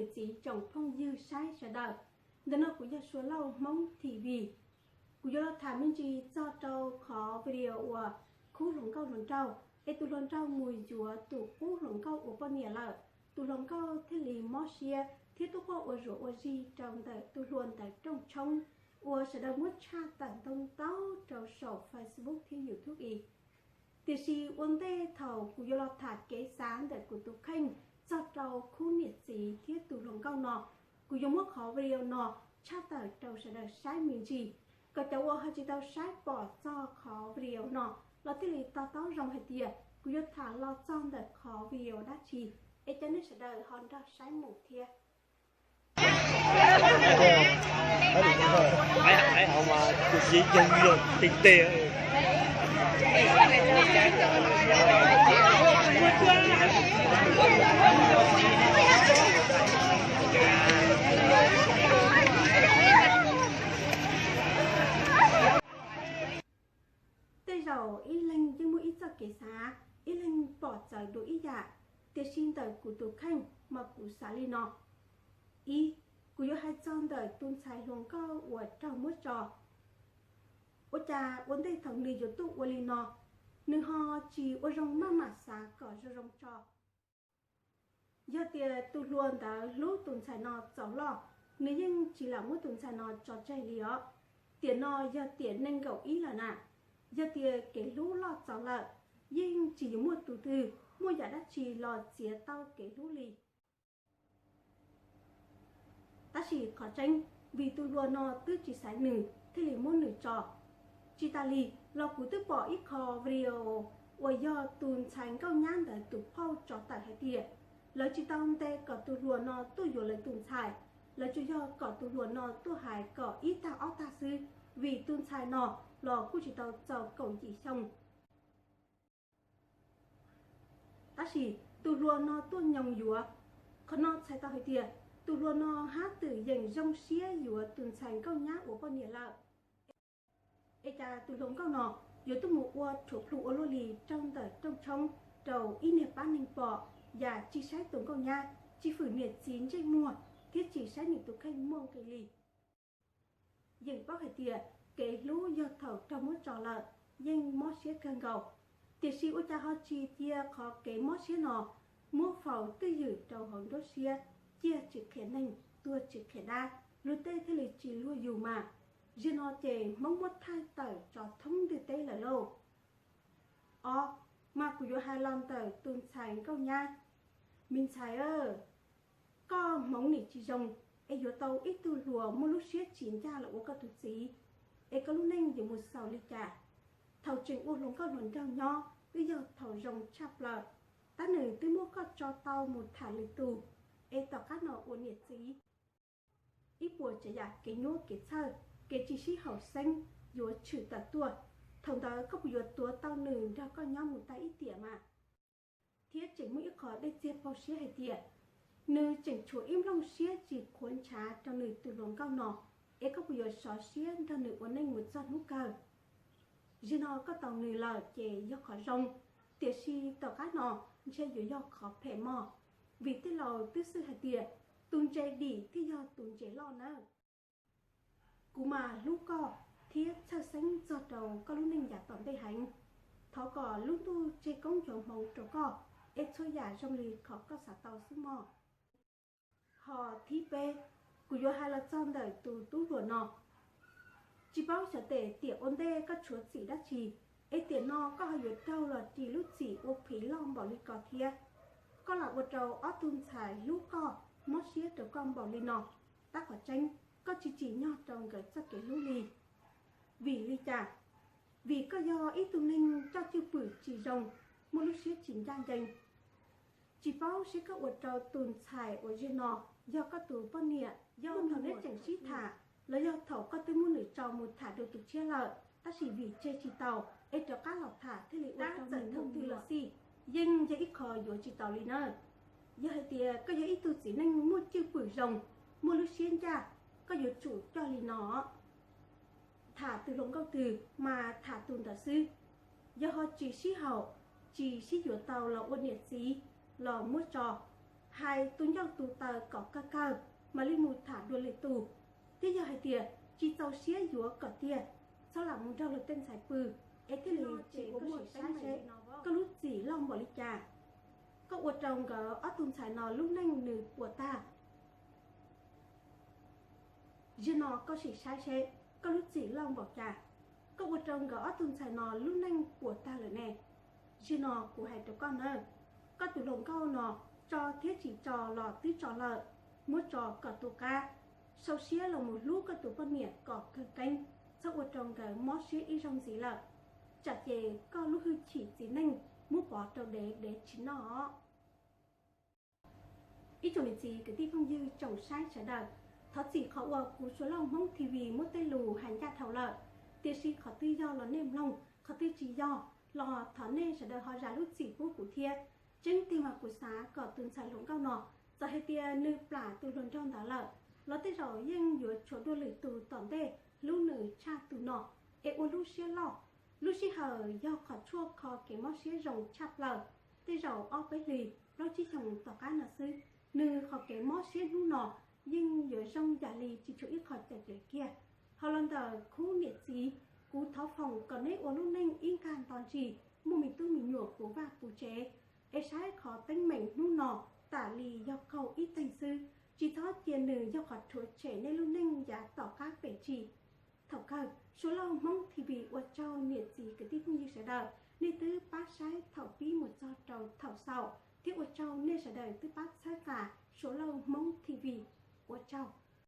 Niam txiv tsoom phooj ywg saib sawv daws, ntawm no kuv yog Suav Lauj Hmoob T V. Kuv yuav los tham me ntsis txog rau qhov video uas khub hluas nkauj hluas nraug, es tus hluas nraug mus yuav tus qub hluas nkauj ua poj niam lawm, tus hluas nkauj thiaj li mob siab thiab tuaj quaj ua zuav ua zig rau ntawm tus hluas ntawd rooj tshoob, uas sawv daws muab tshaj tawm ntau ntau rau saum Facebook thiab YouTube i. Tiam sis ua ntej thaum kuv yuav los tham kev xav ntawm kuv tus kheej txog rau khub niam txiv thiab tus hluas nkauj no, kuv yuav muab qhov video no tshaj tawm rau sawv daws saib me ntsis, kom cov uas ho tsis tau saib pom txog qhov video no los thiaj li to taub zoo hais tias kuv yuav tham los txog ntawm qhov video dab tsi, es cov nej sawv daws ho nrog saib mus thiab. Tej zaum ib leeg yeej muaj ib txoj kev xav, ib leeg pom txawv dua ib yam, tiam sis ntawm kuv tus kheej mas kuv xav li no. Ib, kuv yuav hais txog ntawm tus ntxhais hluas nkauj uas raug muab tso. Ua cas ua ntej thaum nws yuav tuaj ua li no, nws ho tsis ua zoo maj mam xav kom zoo zoo tso? Yog tias tus hluas ntawd hlub tus ntxhais no txaus loj, nws yeej tsis lam muab tus ntxhais no tso tseg li os. Tiam no yog tiam nees nkaum ib lawm na, yog tias kev hlub loj txaus lawm, yeej tsis yuav muaj tus twg muaj yam dab tsi los txiav tau kev hlub li. Tab sis qhov tseeb, vim tus hluas no twb tsis xaiv nws thiaj li muab nws tso. Tsis tas li, los kuv twb pom ib qho video uas yog tus ntxhais nkauj nyab ntawd tus phauj tso tawm hais tias lawv tsis tau ntes kom tus hluas no tuaj yuav lawv tus ntxhais, lawv tsuas yog kom tus hluas no tuaj hais kom ib tag ob tag xwb, vim tus ntxhais no los kuj tsis tau txaus kaum yim xyoo. Tab sis tus hluas no tuaj nyoos yuav. Qhov no txhais tau hais tias tus hluas no hab twm yeem zoo siab yuav tus ntxhais nkauj nyab ua poj niam lawm. Es cas tus hluas nkauj no yuav tuaj mus ua rhuav plhu ua luaj li rau ntawm rooj tshoob rau ib niag pab neeg pom, yam tsis saib tus nkauj nyab, tsis fwm niam txiv ntsej muag thiab tsis saib nws tus kheej muaj nqis li. Yeem paub hais tias kev hlub yog thaum raug muab tso lawm yeej mob siab kawg nkaus, tiam sis ua cas ho tsis cia qhov kev mob siab no muab faus twj ywm rau hauv nruab siab, ciaj tsis qhia neeg, tuag tsis qhia dab, luag tej thiaj li tsis luag yus mas. Zaum no ces Hmoob muab thaij tawm tso thoob ntiaj teb lawm lauj. Ob, mas kuv yuav hais los ntawm tus ntxhais nkauj nyab. Me ntxhais, koj hmoov nim tsis zoo, es yuav tau ib tug hluas muaj lub siab tsis ncaj los ua koj tus txiv, es koj lub neej yuav mus xaus li cas? Thaum tseem ua hluas nkauj hluas nraug nyob twb yog thaum zoo tshaj plaws, tab nws twb muab koj tso tau mus tham lwm tus, es tom qab no ua niam txiv, ib puas tsav yam kev nyuaj kev txhawj, kev tsis sib haum xeeb yuav tshwm tawm tuaj. Thaum ntawd koj puas yuav tuav tau nws nrog koj nyob mus tag ib tiam mas? Thiab tseem muaj ib qho dej txiag paug siab hais tias nws tseem tshuav ib nplooj siab tsis qhuav ntshav rau nws tus hluas nkauj no, es koj puas yuav sov siab nrog nws ua neej mus txog hnub kawg? Zaum no koj tau nws lawm ces yog qhov zoo, tiam sis tom qab no ntshe yuav yog qhov phem mog, vim tej laus twb xwj hais tias tus ntses dim thiaj yog tus ntses loj nawb. Kuv mas hlub koj thiab txhawj xeeb txog rau koj lub neej yav tom ntej heev. Thov kom lub ntuj tseg koob nchuav hmoov rau koj, es txhua yam zoo li qhov koj xav tau xwb mog. Ho thib peb, kuv yuav hais los txog ntawm tus tub hluas no. Tsis paub xyov tes tiam ua ntej koj tshuav txim dab tsi, es tiam no koj ho yuav raug los ris lub txim ua phiv loj npaum li ko thiab. Koj lam ua rau ob tug ntxhais hlub koj mob siab rau koj npaum li no, tab qhov tseeb koj tsis tsim nyog rau nkawd txoj kev hlub li. Vim li cas? Vim koj yog ib tug neeg coj cwj pwm tsis zoo, muaj lub siab tsis ncaj ncees. Tsis paub seb koj ua rau tus ntxhais uas zaum no yog koj tus poj niam, yog thaum neb tseem sib tham los yog thaum koj twb muab nws tso mus tham dua tus tshiab lawm, tab sis vim tseg tsis tau es rov qab los tham thiaj li ua rau nws muaj twg los xij, yeej yog ib qho yuav tsis tau li na. Yog hais tias koj yog ib tug txiv neej muaj cwj pwm zoo, muaj lub siab ncaj, koj yuav tsum coj li no: tham tus hluas nkauj twg mas tham tus ntawd xwb. Yog ho tsis sib haum, tsis sib yuav tau los ua niam txiv los muab tso. Hais tus ncauj tus taw kom kawg kawg mam li mus tham dua lwm tus, thiab yog hais tias tsis txaus siab yuav kom tiag, txhob lam mus nrog luag tej ntxhais pw, es thiaj li tsis ua muaj saib seb koj lub txim loj npaum li cas. Koj ua rau nkawd ob tug ntxhais no lub neej nws puas tag. Ziag no koj sim saib seb koj lub txim loj npaum cas, koj ua rau nkawd ob tug ntxhais no lub neej puas tag lawm ne. Ziag no kuv hais rau koj nawb, koj tus hluas nkauj no tso thiab tsis tso los twb tso lawm, muab tso kom tu qab, sau siab los mus hlub koj tus poj niam kom kawg keeb, txhob ua rau nkawd mob siab ib zaug ntxiv lawm, tsam ces koj lub hwj chim txiv neej muab pov rau dev, dev tsis noj os. Ib tsoom niam txiv kwv tij phooj ywg tsoom saib sawv daws, thov txim qhov uas kuv Suav Lauj Hmoob T V muab tej lus hais ncaj dhau lawm, tiam sis qhov twg yog los nej mloog, qhov twg tsis yog los thov nej sawv daws ho zam lub txim pub kuv thiab. Tseeb tiag mas kuv xav kom tus ntxhais hluas nkauj no, txawm hais tias nws plam tus hluas nraug ntawd lawm los tej zaum yeej yuav tshuav dua lwm tus tom ntej hlub nws tshaj tus no, es ua lub siab loj. Lub sij hawm yog qhov tshuaj kho kev mob siab zoo tshaj plaws, tej zaum ob peb hlis plaub tsib xyoos tom qab no xwb, nws qhov kev mob siab hnub no yeej yuav zoo yam li tsis tshuav ib qho cawm cawm kiag. Ho los ntawm khub niam txiv, kuv thov foom kom neb ua lub neej ib nkag nto ntsis, muaj me tub me nyuam puv vaj puv tsev, es saib qhov teeb meem hnub no tam li yog qaug ib teeg xwb, tsis txhob cia nws yog qhov rhuav tshem nej lub neej yav tom qab pem tsis. Thaum kawg, Suav Lauj Hmoob T V ua tsaug niam txiv kwv tij phooj ywg sawv daws, nej twb pab saib thaum pib mus txog rau thaum xaus, thiab ua tsaug nej sawv daws twb pab txhawb tas Suav Lauj Hmoob T V. Ua tsaug.